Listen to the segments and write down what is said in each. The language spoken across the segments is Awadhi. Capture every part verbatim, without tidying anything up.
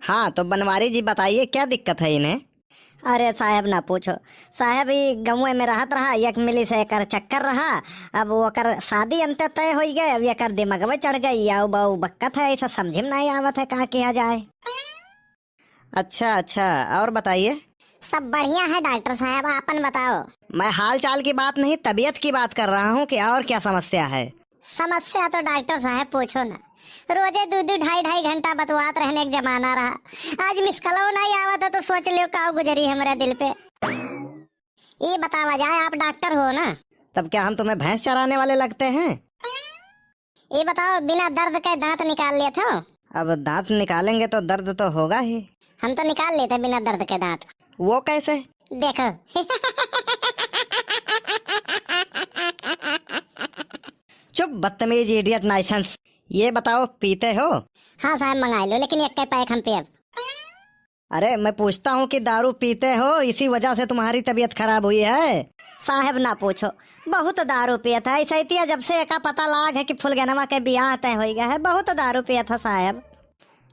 हाँ, तो बनवारी जी बताइए, क्या दिक्कत है इन्हें? अरे साहेब ना पूछो साहेब, ई गउँवे में रहत रहा, एक मिली से एकर चक्कर रहा। अब ओकर शादी अंते तय होइ गए, अब एकर दिमगवे चढ़ गई, आऊ बाऊ बक्कत है, ऐसा समझे में नहीं आवत है, का किया जाए। अच्छा, अच्छा, और बताइए। सब बढ़िया है डॉक्टर साहेब, आपन बताओ। मैं हाल चाल की बात नहीं, तबीयत की बात कर रहा हूँ कि और क्या समस्या है। समस्या तो डॉक्टर साहेब पूछो ना, रोजे दो दो ढाई ढाई घंटा बतवात रहने एक जमाना रहा। आज मिस कॉलो नहीं आवत है तो सोच लियो का गुजरी हमरे दिल पे। ये बतावा जाए, आप डॉक्टर हो ना? तब क्या हम तुम्हें भैंस चराने वाले लगते हैं? ये बताओ, बिना दर्द के दांत निकाल लेत हो? अब दांत निकालेंगे तो दर्द तो होगा ही। हम तो निकाल लेते बिना दर्द के दांत। वो कैसे? देखो। चुप, बदतमीज, इडियट, नॉनसेंस। ये बताओ, पीते हो? हाँ साहेब, मंगाई लो, लेकिन एक पैक हम पियब। अरे, मैं पूछता हूँ कि दारू पीते हो, इसी वजह से तुम्हारी तबीयत खराब हुई है? साहेब ना पूछो, बहुत दारू पियत है। ऐसा इतिया जब से एका पता लाग है कि फुलगनवा के बियाह तय होइ गया है, बहुत दारू पियत है साहेब।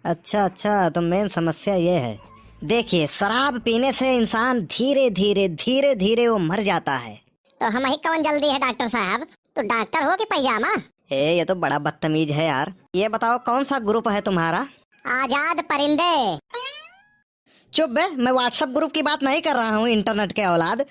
अच्छा, अच्छा, तो मेन समस्या ये है। देखिए, शराब पीने से इंसान धीरे धीरे, धीरे धीरे वो मर जाता है। तो हमही कौन जल्दी है डॉक्टर साहब? तू डॉक्टर हो कि पैजामा? ए, ये तो बड़ा बदतमीज है यार। ये बताओ, कौन सा ग्रुप है तुम्हारा? आजाद परिंदे। चुप बे, मैं WhatsApp ग्रुप की बात नहीं कर रहा हूँ, इंटरनेट के औलाद।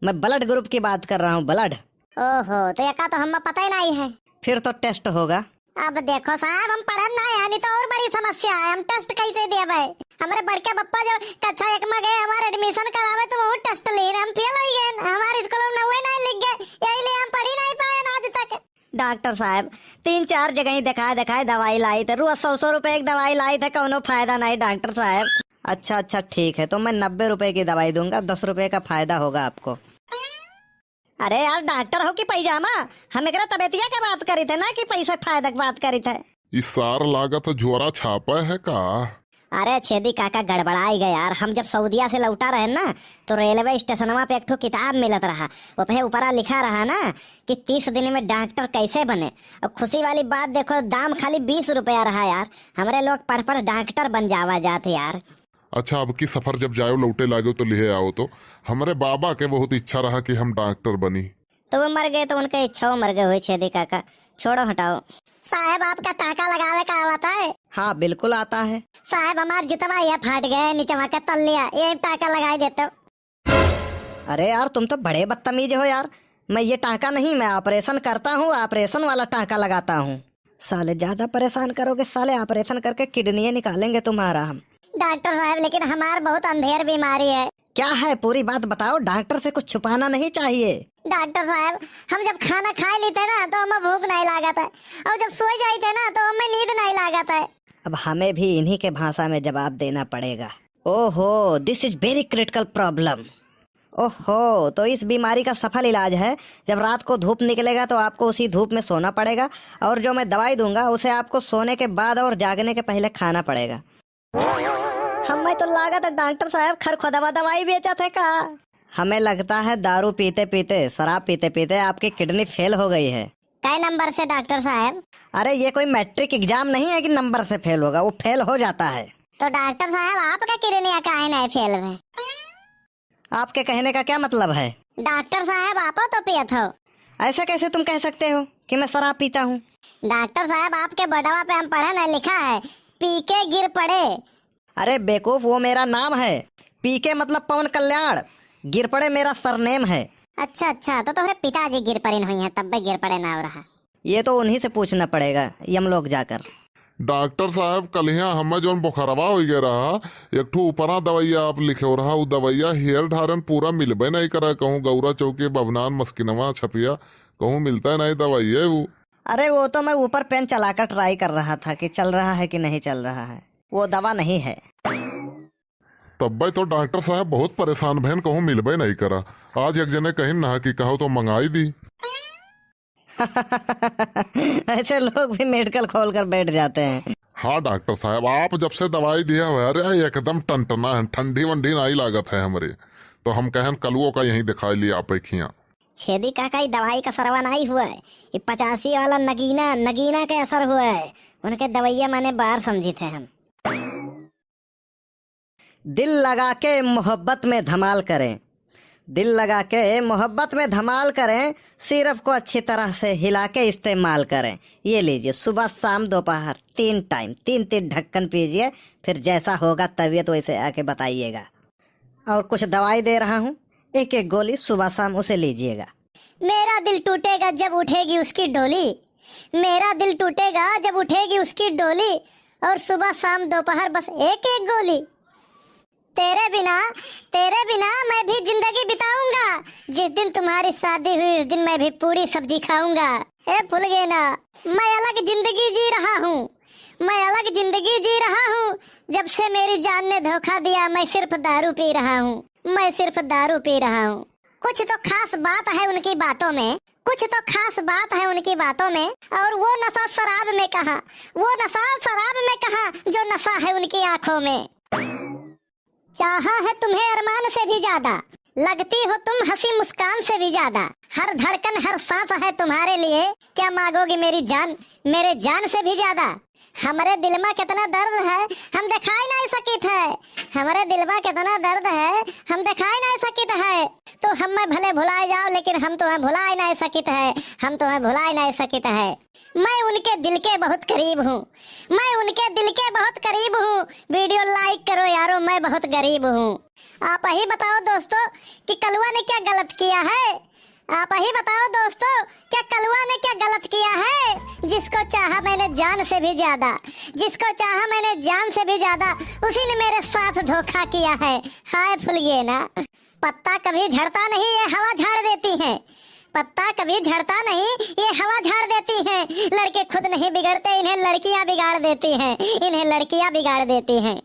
मैं ब्लड ग्रुप की बात कर रहा हूँ, ब्लड। ओहो, तो एका तो हमें पता ही नहीं है। फिर तो टेस्ट होगा। अब देखो साहब, हम पढ़न ना आनी तो और बड़ी समस्या है, हम टेस्ट कैसे देबे? हमरे बड़के पप्पा जब कक्षा एक में गए, हमारे एडमिशन करावे तो वो टेस्ट ले रहे, हम फेल हो गए, हमारे स्कूल में नौवे नहीं लिख गए, यही लिए हम पढ़ी नहीं पाए आज तक। डॉक्टर साहब, तीन चार जगह ही दिखाए दिखाए दवाई लाई थे, रोज सौ सौ रुपए की दवाई लाई थे, कौनो फायदा नहीं डॉक्टर साहब। अच्छा अच्छा, ठीक है, तो मैं नब्बे रुपए की दवाई दूंगा, दस रुपए का फायदा होगा आपको। अरे यार, डॉक्टर हो कि पैजामा? हम एकरा तबीयतिया के बात करी थे ना कि पैसा फायदा के बात करी थे। ई सार लागत ज्वरा छापा है का? अरे छेदी काका, गड़बड़ाई गए यार। हम जब सऊदिया से लौटा रहे ना, तो रेलवे स्टेशनवा पे एक ठो किताब मिलत रहा, ओपे ऊपरा लिखा रहा ना कि तीस दिन में डॉक्टर कैसे बने। और खुशी वाली बात देखो, दाम खाली बीस रुपया रहा यार। हमरे लोग पढ़ पढ़ डॉक्टर बन जावा जात यार। अच्छा, अब की सफर जब जाओ लौटे लागो तो लिहे आओ तो। हमरे बाबा के बहुत इच्छा रहा कि हम डॉक्टर बनी। तो वो मर गए तो उनके इच्छा वो मर गए हुए छेदी काका। छोड़ो हटाओ। साहेब, आपका टाका लगावे का आवत है? हाँ, बिल्कुल आता है। साहेब, हमार जुतवा ये फाट गए, नीचवा के तल्लिया, ये टाका लगाई देते हो। अरे यार, तुम तो बड़े बदतमीज हो यार। मैं ये टाका नहीं, मैं ऑपरेशन करता हूँ, ऑपरेशन वाला टाका लगाता हूँ। साले ज्यादा परेशान करोगे, साले ऑपरेशन करके किडनियाँ निकालेंगे तुम्हारा हम। डॉक्टर साहब, लेकिन हमार बहुत अंधेर बीमारी है। क्या है, पूरी बात बताओ, डॉक्टर से कुछ छुपाना नहीं चाहिए। डॉक्टर साहब, हम जब खाना खाए लेते ना तो हमें भूख नहीं लागत है, और जब सो जाते ना तो हमें नींद नहीं लागत है। अब हमें भी इन्हीं के भाषा में जवाब देना पड़ेगा। ओहो, this is very critical problem। ओहो, तो इस बीमारी का सफल इलाज है, जब रात को धूप निकलेगा तो आपको उसी धूप में सोना पड़ेगा, और जो मैं दवाई दूंगा उसे आपको सोने के बाद और जागने के पहले खाना पड़ेगा। हमें तो लागत है डॉक्टर साहब खरखुदवा दवाई बेचत है का? हमें लगता है दारू पीते पीते, शराब पीते पीते आपकी किडनी फेल हो गई है। कै नंबर से डॉक्टर साहब? अरे, ये कोई मैट्रिक एग्जाम नहीं है कि नंबर से फेल होगा, वो फेल हो जाता है। तो डॉक्टर साहब, आपका किडनिया काहे नहीं फेल है? आपके कहने का क्या मतलब है? डॉक्टर साहब, आपो तो पियत हो। ऐसा कैसे तुम कह सकते हो कि मैं शराब पीता हूँ? डॉक्टर साहब, आपके बोर्डवा पे हम पढ़े ना, लिखा है, "पी के गिर पड़े।" अरे बेवकूफ, वो मेरा नाम है। पी के मतलब पवन कल्याण, गिर पड़े मेरा सरनेम है। अच्छा अच्छा, तो तोहरे पिताजी गिर पड़िन हुई हैं, तब्बे गिर पड़े नाव रहा। ये तो उन्हीं से पूछना पड़ेगा, यमलोक जाकर। डॉक्टर साहब, कलिया हमें जौन बोखरवा होइ गया रहा, एक ठो उपरा दवाइया आप लिखे रहा, उ दवाइया हेर ढारन पूरा मिलबे नहीं करा, कहूँ गौरा चौकी, बभनान, मस्किनवा, छपिया, कहूँ मिलता नहीं दवाइया उ। अरे, वो तो मैं ऊपर पेन चलाकर ट्राई कर रहा था कि चल रहा है कि नहीं चल रहा है। वो दवा नहीं है। तब्बे तो डॉक्टर साहब बहुत परेशान भैन, कहूँ मिलबे नहीं करा। आज एक जने कहिन ना कि कहो तो मंगाई दी। ऐसे लोग भी मेडिकल खोल कर बैठ जाते हैं। हाँ डॉक्टर साहब, आप जब से दवाई दिया हुआ, अरे एकदम टनटना है, ठंडी वंडी नहीं लागत है हमरे। तो हम कहन कलुओं का यहीं दिखाई लिया आप एक हियाँ। छेदी काका, ई दवाई का सरवा नहीं हुआ है, ये पचासी वाला नगीना, नगीना के असर हुआ है। उनके दवाइया माने बार समझी थे हम। दिल लगा के मोहब्बत में धमाल करें, दिल लगा के मोहब्बत में धमाल करें, सिरप को अच्छी तरह से हिला के इस्तेमाल करें। ये लीजिए, सुबह, शाम, दोपहर, तीन टाइम, तीन तीन ढक्कन पीजिए, फिर जैसा होगा तबीयत वैसे आके बताइएगा। और कुछ दवाई दे रहा हूँ, एक एक गोली सुबह शाम उसे लीजिएगा। मेरा दिल टूटेगा जब उठेगी उसकी डोली, मेरा दिल टूटेगा जब उठेगी उसकी डोली, और सुबह शाम दोपहर बस एक एक गोली। तेरे बिना, तेरे बिना मैं भी जिंदगी बिताऊंगा। जिस दिन तुम्हारी शादी हुई, उस दिन मैं भी पूरी सब्जी खाऊंगा। ए फुलगेना, मैं अलग जिंदगी जी रहा हूँ, मैं अलग जिंदगी जी रहा हूँ। जब से मेरी जान ने धोखा दिया, मैं सिर्फ दारू पी रहा हूँ, मैं सिर्फ दारू पी रहा हूँ। कुछ तो खास बात है उनकी बातों में, कुछ तो खास बात है उनकी बातों में। और वो नशा शराब में कहाँ, वो नशा शराब में कहाँ, जो नशा है उनकी आंखों में। चाहा है तुम्हें अरमान से भी ज्यादा, लगती हो तुम हंसी मुस्कान से भी ज्यादा। हर धड़कन, हर सांस है तुम्हारे लिए, क्या मांगोगी मेरी जान, मेरे जान से भी ज्यादा। हमरे दिल मा कितना दर्द है, हम दिखाई नहीं सकित है। हमरे दिल मा कितना दर्द है, हम दिखाई नहीं सकित है। तो हम्मे भले भुलाए जाओ, लेकिन हम तुम्हें भुलाए नहीं सकित है, हम तुम्हें भुलाए नहीं सकित है। मैं उनके दिल के बहुत करीब हूँ, मैं उनके दिल के बहुत करीब हूँ। वीडियो लाइक करो यारो, मैं बहुत गरीब हूँ। आप ही बताओ दोस्तों कि कलुआ ने क्या गलत किया है? आप ही बताओ दोस्तों, क्या कलुआ ने क्या गलत किया है? जिसको चाहा मैंने जान से भी ज्यादा, जिसको चाहा मैंने जान से भी ज्यादा, उसी ने मेरे साथ धोखा किया है। हाय फुलगेना। पत्ता कभी झड़ता नहीं, ये हवा झाड़ देती है। पत्ता कभी झड़ता नहीं, ये हवा झाड़ देती है। लड़के खुद नहीं बिगड़ते, इन्हें लड़कियां बिगाड़ देती हैं, इन्हें लड़कियां बिगाड़ देती हैं।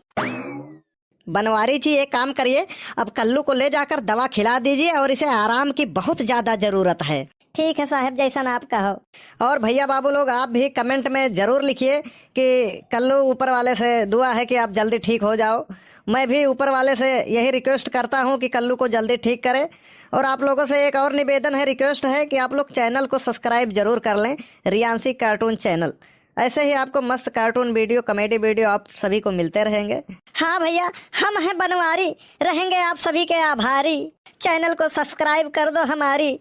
बनवारी जी, एक काम करिए, अब कल्लू को ले जाकर दवा खिला दीजिए और इसे आराम की बहुत ज्यादा जरूरत है। ठीक है साहब, जैसन आप कहो। और भैया बाबू लोग, आप भी comment में जरूर लिखिए कि कल्लू, ऊपर वाले से दुआ है कि आप जल्दी ठीक हो जाओ। मैं भी ऊपर वाले से यही request करता हूँ कि कल्लू को जल्दी ठीक करे। और आप लोगों से एक और निवेदन है, request है कि आप लोग channel को subscribe जरूर कर लें, रियांशी cartoon channel। ऐसे ही आपको मस्त cartoon video, comedy video आप सभी को मिलते रहेंगे। हाँ भैया, हम हैं बनवारी, रहेंगे आप सभी के आभारी। Channel को subscribe कर दो हमारी।